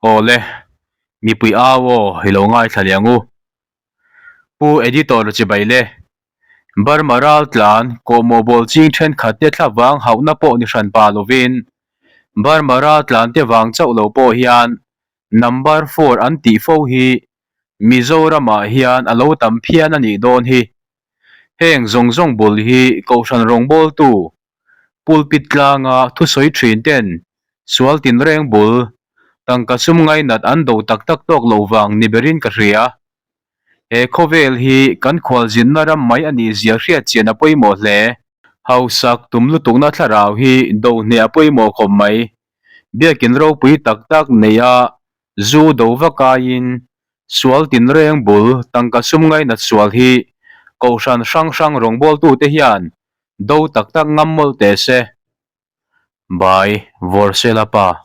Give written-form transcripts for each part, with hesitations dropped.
Awle, mipui au aw i lo ngaithla leh ang u. Pu Editor chibai le. Burma raltlan kawhmawh bawl ching thenkhat te thla vang hauhna pawh ni hran pa lovin Burma raltlan te vang chauh lo pawh hian number four an tih fo hi Mizoramah hian a lo tam phian a nih dawn hi. Heng zawng zawng bul hi Kohhran rawngbawltu Pulpit tlanga thusawi thin ten sual tinreng bul tangka sum ngainat an do tak tak tawk loh vang ni berin ka hria. He khawvel hi kan khualzinna ram mai a nih zia hriat chian a pawimawh hle. Hausak tum lutukna thlarau hi do hneh a pawimawh khawp mai. Biakin ropui tak tak neia zu do vak aiin sual tinreng bul tangka sum ngainat sual hi kohhran hrang hrang rawngbawltute hian Do tak tak ngam mawlh teh se. Bai Vawrsela pa.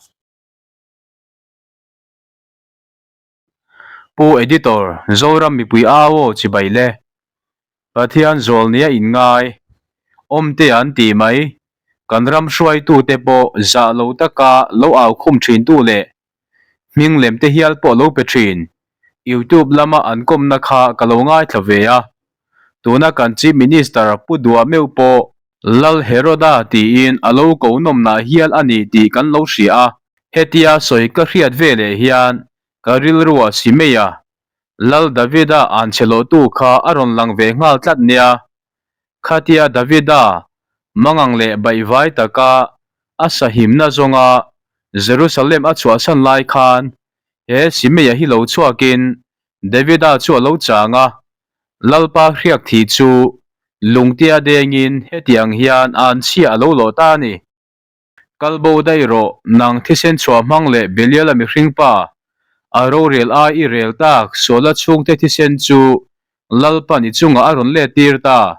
Pu Editor, Zoram mipui au aw chibai le. Pathian zawl nia in ngai. Awmte an ti mai. Kan ram hruaitute pawh zah lo taka lo au khum thintu leh hming lem te hial pawh lo pe thin. Youtube lama an kawmna kha ka lo ngaithla ve a. Tuna kan Chief Minister Pu Dua meuh pawh Lal Heroda tiin a lo ko nawmnah hial a ni tih kan lo hria a. Hetia sawi ka hriat veleh hian ka rilrua Simeia, Lal Davida an che lawhtu kha a rawn lang ve nghal tlat nia. Khatia Davida mangang leh baihvai taka a sahimna zawnga Jerusalem a chhuahsan lai khan he Simeia hi lo chhuakin Davida chu a lo chang a, Lalpa hriak thih chu lungtia dengin hetiang hian an chhia a lo lawh ta a ni. Kal bo daih rawh, nang thisen chhuah hmang leh Beliala mihring pa, a rorel ai i rel tak Suala chhungte thisen chu Lalpa ni chungah a rawn let tir ta.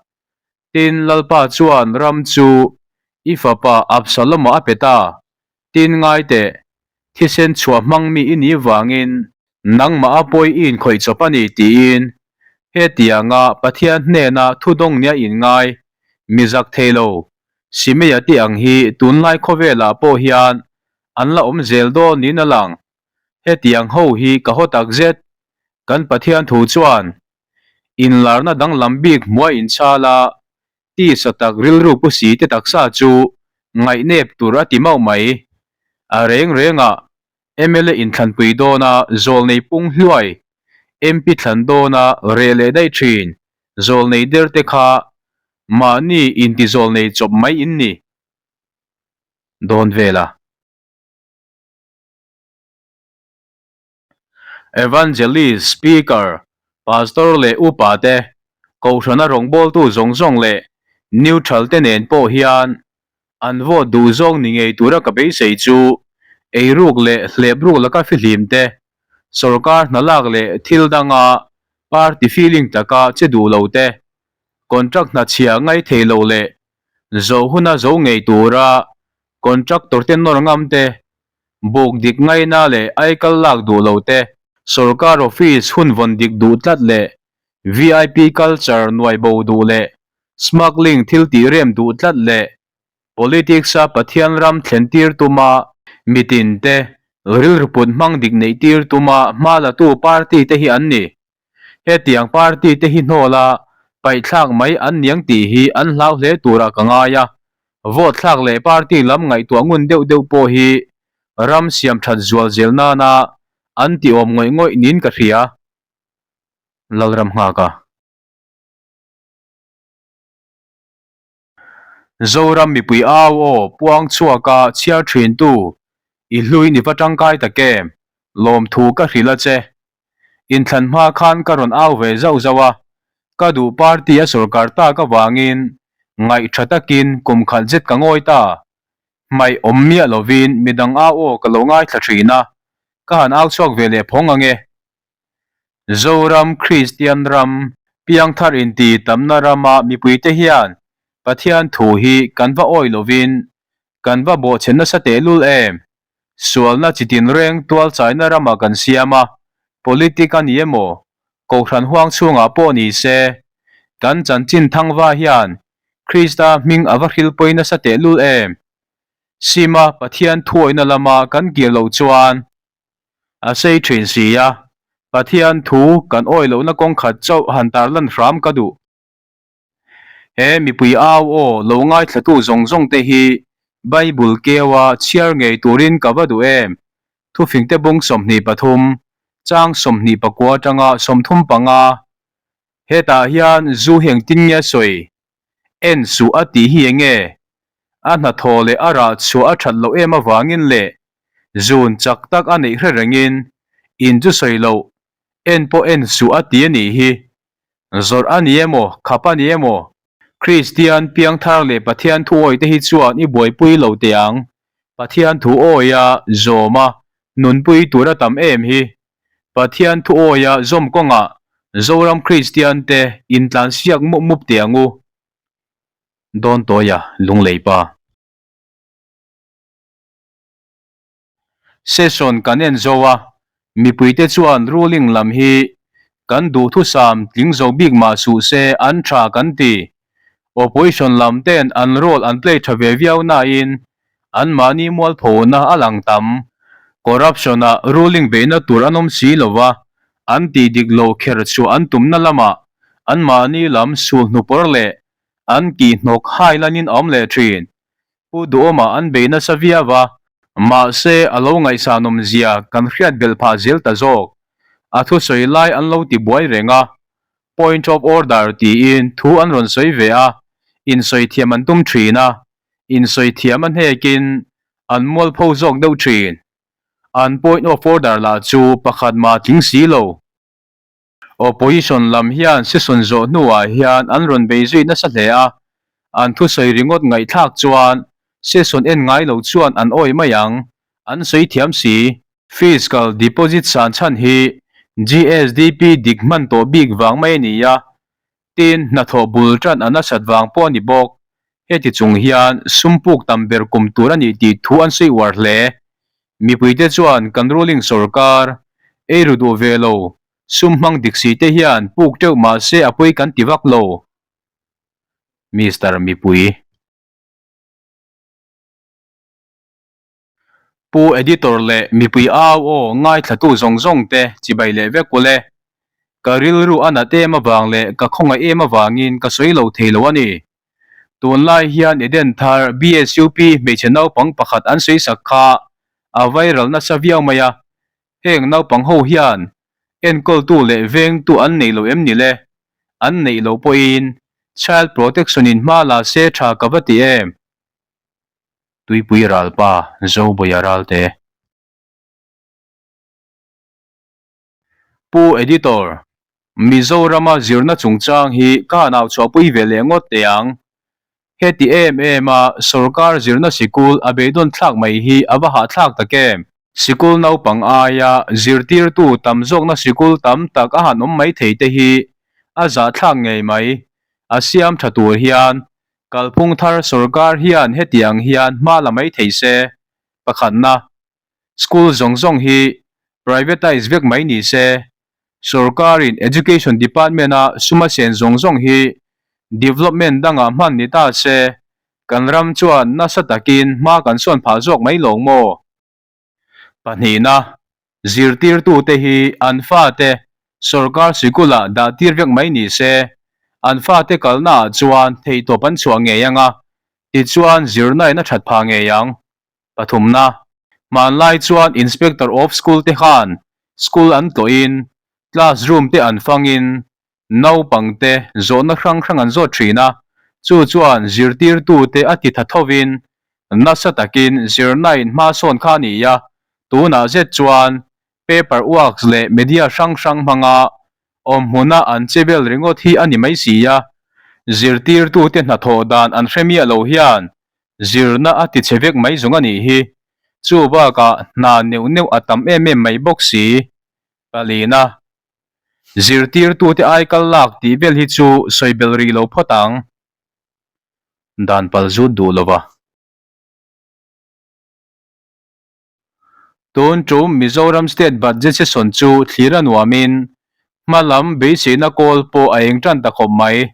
Tin, Lalpa chuan ram chu i fapa Absalom-a a pe ta. Tin, ngai teh, thisen chhuah hmang mi i nih vangin nangmah a pawi i inkhawih chawp a ni tiin hetianga Pathian hnena thudawng nia inngai mi zak thei lo Simeia te ang hi tunlai khawvelah pawh hian an la awm zel dawn niin a lang. Hetiang ho hi ka haw tak zet. Kan Pathian thu chuan inlarna danglam bik hmuai inchhal a, tisa tak rilru pu si te taksa chu ngaihnep tur a ti mauh mai. A reng rengah mla inthlanpui dawna zawlnei pung hluai, MP thlan dawna reh leh daih thin zawlnei der te kha mahni intizawlnei chawp mai in ni dawn vel a. Evangelist, Speaker, Pastor leh Upa te, Kohhrana rawngbawltu zawng zawng leh Neutral te nen pawh hian an vote duh zawng ni ngei tura ka beisei chu eiruk leh hlepruk laka fihlim te, sorkar hna lak leh thil danga party feeling taka che duh lo te, contract hna chhia ngai thei lo leh zo huna zo ngei tura contractor te nawr ngam te, buk dik ngaina leh aikal lak duh lo te, sorkar office hun vawn dik duh tlat leh VIP culture nuai bo duh leh smuggling thil tih rem duh tlat leh politics a Pathian ram thlen tir tuma mitin te rilru put hmang dik neih tir tuma hma latu party te hi an ni. Hetiang party te hi hnawl a, paihthlak mai an niang tih hi an hlau hle turah ka ngai a. Vote thlak leh party lam ngaihtuah ngun deuh deuh pawh hi ram siam that zual zel nana an ti awm ngawih ngawih niin ka hria. Lalram nghak a. Zoram mipui au aw puang chhuaka chhiar thintu i hlui ni va tangkai tak em? Lawmthu ka hrilh a che. Inthlan hma khan ka rawn au ve zauh zauh a, ka duh party a sawrkar tak avangin ngaih tha takin kum khat zet ka ngawi ta. Hmaih awm miah lovin midang au aw ka lo ngaithla thin a, ka han au chhuak ve leh phawng ang e. Zoram Kristian ram piangthar inti tamna rama mipuite hian Pathian thu hi kan va awi lovin kan va bawhchhe nasa tehlul em? Sualna chi tinreng tualchaina ramah kan siam a, politic a ni emaw, Kohhran huang chhungah pawh ni se, kan chanchin thangva hian Krista hming a va hrilpawi nasa tehlul em? Sima Pathian thuawihna lama kan kir loh chuan. A sei thin si a, Pathian thu kan awih lohna kawng khat chauh han tarlan hram ka duh. He mipui au aw lo ngaithlatu zawng zawng te hi Bible keua chhiar ngei turin ka va duh em? Thufingte bung 23, chang 29 atanga 35. Hetah hian zu hi engtin nge a sawi? En suh a tih hi enge? A hnathawh leh a rah chhuah a that loh em avangin leh zun chak tak a neih hre rengin in chu sawi loh, en pawh en suh a ti a nih hi. Zawrh a ni emaw, khap a ni emaw? Kristian piangthar leh Pathian thu awite hi chuan i buaipui lo teh ang. Pathian thu awia zawma nunpui tur a tam em hi. Pathian thu awia zawm kawngah Zoram Kristian te intlansiak mup mup teh ang u. Dawntawia Lunglei pa. Session kan en zo a, mipuite chuan ruling lam hi kan duhthusam tling zo bik mah suh se an tha kan ti. Opposition lam ten an role an play tha ve viau nain anmahni mualphona a lang tam. Corruption ah ruling beihna tur an awm si lo va, an tih dik loh kher chhuah an tumna lamah anmahni lam sulhnu pawr leh an kihhnawk hai lanin a awm leh thin. Pu Duhawma an bei nasa viau a, mahse a lo ngaihsanawm zia kan hriat belh phah zel ta zawk. A thusawi lai an lo ti buai reng a, point of order tiin thu an rawn sawi ve a, insawi thiam an tum thin a, insawi thiam a hnekin an mualpho zawk deuh thin. An point of order lah chu pakhat mah tling si lo. Opposition lam hian session zawh hnuah hian an rawn bei zui nasa hle a, an thusawi ringawt ngaihthlak chuan session en ngai lo chuan an awi mai ang, an sawi thiam si. Fiscal deposit san chhan hi GSDP dik hman tawh bik vang mai a ni a, tin hnathawh bul tan a nasat vang pawh a ni bawk. Heti chung hian sum puk tam ber kum tur a nih tih thu an sawi uar hle. Mipuite chuan kan ruling sorkar ei ru duh ve lo, sum hmang dik si te hian puk teuh mah se a pawi kan ti vak lo. Mister Mipui. Pu Editor leh mipui au aw ngaithlatu zawng zawng te chibai leh vek ule. Ka rilru a nat em avang leh ka khawngaih em avangin ka sawi lo thei lo a ni. Tunlai hian Eden thar BSUP hmeichhe naupang pakhat an sawi sak kha a viral nasa viau mai a, heng naupang ho hian enkawltu leh vengtu an nei lo em ni le? An neih loh pawhin Child Protection in hma la se tha ka va ti em? Tuipui ralpa Zobawia Ralte. Pu Editor, Mizorama zirna chungchang hi ka han au chhuahpui ve leh ngawt teh ang. Heti em em a sorkar zirna sikul a beidawn thlak mai hi a va hahthlak tak em? Sikul naupang aia zirtirtu tam zawkna sikul tam tak a han awm mai thei te hi a zahthlak ngei mai. A siam tha tur hian kalphung thar sorkar hian heti ang hian hma la mai thei se. Pakhatna. School zawng zawng hi privatise vek mai ni se, sorkarin Education Department-a sum a sen zawng zawng hi development dangah hman ni ta se, kan ram chuan nasa takin hma kan sawn phah zawk mai lawng maw? Pahnihna, zirtirtute hi an fate sorkar sikulah dah tir vek mai ni se, an fate kalnaah chuan theihtawp an chhuah ngei anga, tichuan zirna in a that phah ngei ang. Pathumna, Hmanlai chuan Inspector of School te khan school an tlawhin, class room te an fangin, naupang te zawhna hrang hrang an zawt thin a, chu chuan zirtirtu te a ti tha thovin nasa takin zirnain hma sawn kha a ni a, tunah zet chuan paper works leh media hrang hrang hmanga awmhmuna an che vel ringawt hi a ni mai si a, zirtirtute hnathawh dan an hre miah lo hian Zirna a ti chhe vek mai zawng a nih hi. Chu bakah hna neuh neuh a tam em em mai bawk si. Palina, Zirtirtute aikal lak tih vel hi chu sawi bel rih lo phawt ang. Dan pal zut duh lova. Tun tum Mizoram State Budget Session chu thlir a nuamin hma lam beiseina kawl pawh a eng tan ta khawp mai.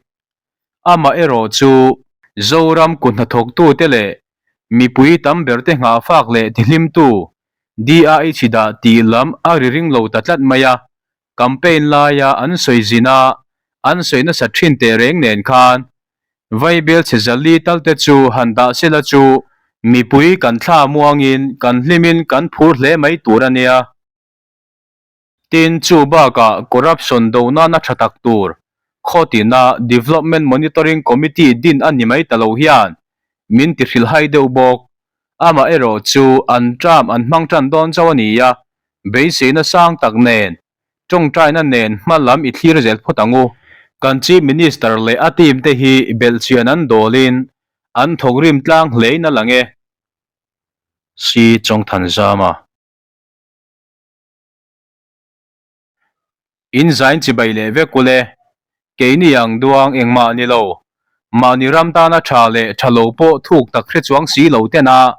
Amaherawh chu Zoram kut hnathawktute leh mipui tam berte nghahfak leh tihlimtu. DIH dah tih lam a ri ring lo ta tlat mai a, campaign laia an sawi zin a, an sawi nasat thin teh reng nen khan Vaibel chhe zali tal te chu han dah sela chu mipui kan thla muangin kan hlimin kan phur hle mai tur a nia. Tin, chu bakah corruption do nana tha tak tur khawtina Development Monitoring Committee din a ni mai ta lo hian min ti hrilhhai deuh bawk. Amaherawh chu an term an hmang tan dawn chauh a ni a, beiseina sang tak nen Tawngtaina nen hma lam i thlir zel phawt ang u. Kan Chief Minister leh a team te hi belhchian an dawlin an thawkrim tlang hlein a lang e. Si Chawngthanzama. In zain chibai leh vek ule. Keini ang duang engmah ni lo. Mahni ram tana tha leh tha lo pawh thuk tak hre chuang si lo tena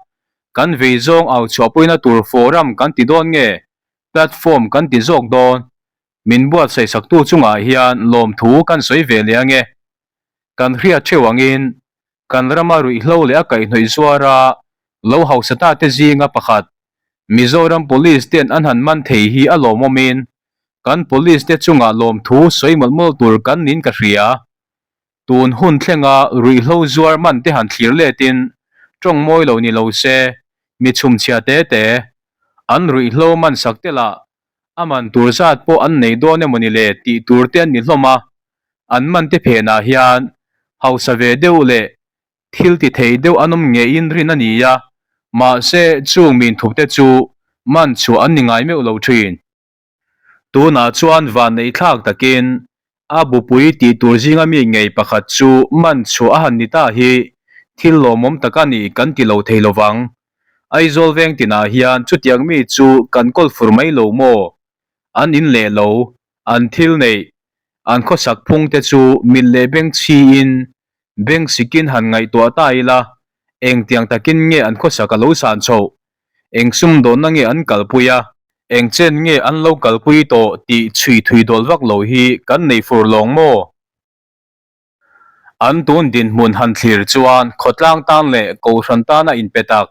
kan vei zawng au chhuahpuina tur forum kan ti dawn nge? Platform kan ti zawk dawn. Min buatsaih saktu chungah hian lawmthu kan sawi ve leh ange. Kan hriat theuh angin kan rama ruihhlo leh a kaihhnawih zuara lo hausa ta te zinga pakhat Mizoram Police ten an han man thei hi a lawmawmin kan Police te chungah lawmthu sawi mawlh mawlh tur kan nin ka hria. Tun hun thlenga ruihhlo zuar man te han thlir letin tawng mawi lo ni lo se, mi chhumchhia te te, an ruihhlo man sak te lah a man tur zat pawh an nei dawn emaw ni le tih tur te an ni hlawm a, an man te phenah hian hausa ve deuh leh thil ti thei deuh an awm ngeiin rin a ni a, mahse chung min thup te chu man chhuah an ni ngai meuh lo thin. Tunah chuan vanneih thlak takin a bupui tih tur zinga mi ngei pakhat chu man chhuah a han ni ta hi thil lawmawm tak a ni kan ti lo thei lovang. Aizawl veng tinah hian chutiang mi chu kan kawl fur mai lo maw? An in leh lo, an thil neih, an khawsak phung te chu mit leh beng chhiin beng sikin han ngaihtuah ta ila engtiang takin nge an khawsak a lo san chhoh? Eng sumdawnna nge an kalpui a, eng chen nge an lo kalpui tawh tih chhui thui dawl vak lo hi kan nei fur lawng maw? An tun dinhmun han thlir chuan khawtlang tan leh kohhran tana inpe tak,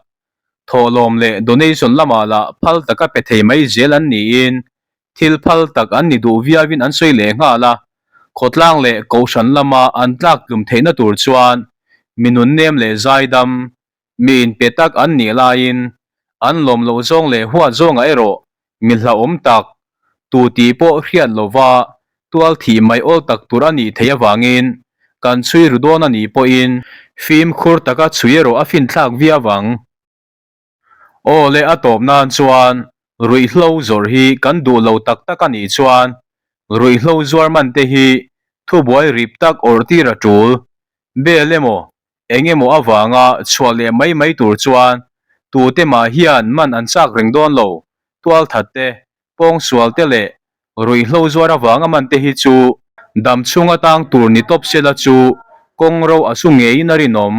thawhlawm leh donation lamah lah phal taka pe thei mai zel an niin thil phal tak an ni duh viauin an sawi leh nghal a, khawtlang leh kohhran lama an tlak tlum theihna tur chuan mi nunnem leh zaidam Mi inpe tak an nih laiin an lawm loh zawng leh huat zawngah erawh mi hlauhawm tak, tu tih pawh hriat lova tual thih mai awl tak tur a nih theih avangin kan chhui ru dawn a nih pawhin fimkhur taka chhui erawh a finthlak viau ang. Aw le a tawp nan chuan ruihhlo zawrh hi kan duh lo tak tak a nih chuan ruihhlo zuar man te hi thubuai rip tak awrh tir a tul bel emaw Eng emaw avanga chhuah leh mai mai tur chuan tute mah hian man an chak reng dawn lo, tualthat te, pawngsual te leh ruihhlo zuar avanga man te hi chu dam chhung atang tur ni tawp sela chu kawng ro a su ngeiin a rinawm.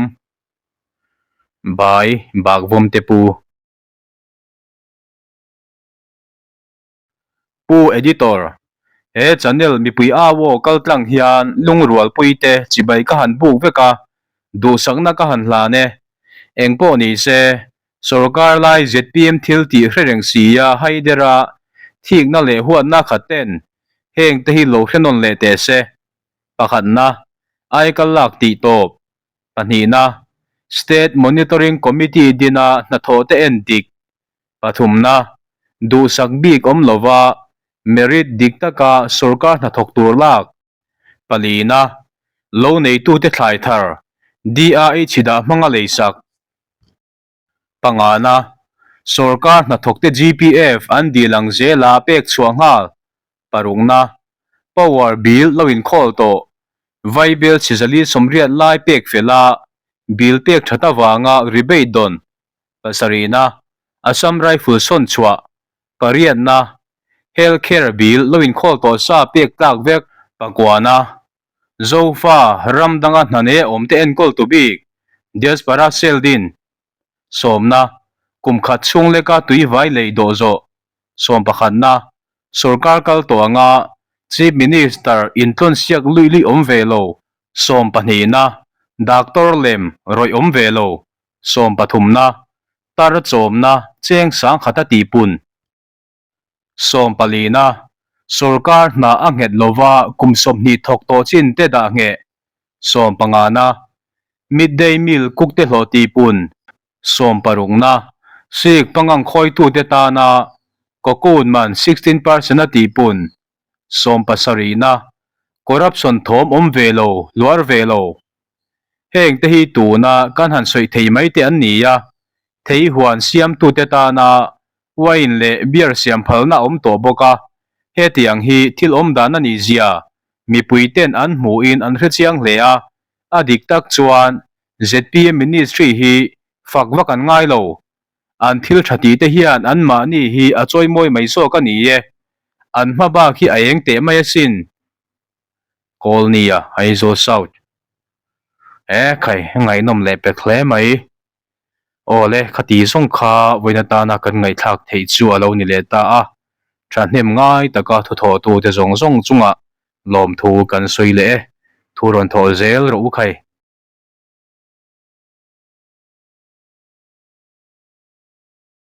Bai Bakvawm te pu. Pu Editor, he channel mipui au aw kal tlang hian lungrualpui te chibai ka han buk vek a, duhsakna ka han hlan e. Engpawh ni se, sorkar lai zpm thil tih hre reng si a haidera thikna leh huatna khat ten heng te hi lo hre nawn leh teh se. Pakhatna, aikal lak tih tawp. Pahnihna, State Monitoring Committee dina hnathawh te en dik. Pathumna, duhsak bik awm lova merit dik taka sorkar hnathawk tur lak. Palina, lo neitute thlai thar, DIH dah hmanga leisak. Pangana, sorkar hnathawkte GPF an dil ang zela pek chhuah nghal. Parukna, power bill lo inkhawl tawh, Vaibel chhizali sawmriat lai pek fela bill pek that avanga rebate dawn. Pasarihna, Assam Rifle sawn chhuah, pariatna, Health Care Bill lo inkhawl tawh sa pek tlak vek, pakuana, Zofa ram danga hnane awmte enkawl tu bik, Diaspora Cell din, sawmna, kum khat chhung leka tui vai lei dawh zawh, sawm pakhatna, Sorkar kal tawh anga Chief Minister intlawnsiak luih luih awm ve lo, sawm pahnihna, Doctor lem rawih awm ve lo, Sawm pathumna, tar chawmna Cheng 10,000 a tihpun. Sawmpalina, Sorkar hna a nghet lova kum 20 thawk tawh chin te dah ngheh. Sawmpangana, Midday meal cook te hlawh tihpun. Sawmparukna, Sikh pangang khawitute tana cocoon man 16 percent a tihpun. Sawmpasarihna, Corruption thawm awm ve lo, hluar ve lo. Heng te hi tuna kan han sawi thei mai te an ni a, thei huan siamtute tana wine leh beer siam phalna a awm tawh bawk a, hetiang hi thil awm dan a nih zia mipui ten an hmuhin an hre chiang hle a, a dik tak chuan zpm ministry hi fak vak an ngai lo. An thil tha tih te hian anmahni hi a chawimawi mai zawk a ni e, an hma bak hi a eng teh mai asin. Kawlnia, Aizawl South. E khai, ngaihnawm leh pek hle mai. Aw le, khati zawng kha vawiin atana kan ngaihthlak theih chu a lo ni leh ta a. Thahnem ngai taka thuthawhtute zawng zawng chungah lawmthu kan sawi leh e. Thu rawn thawh zel rawh u khai.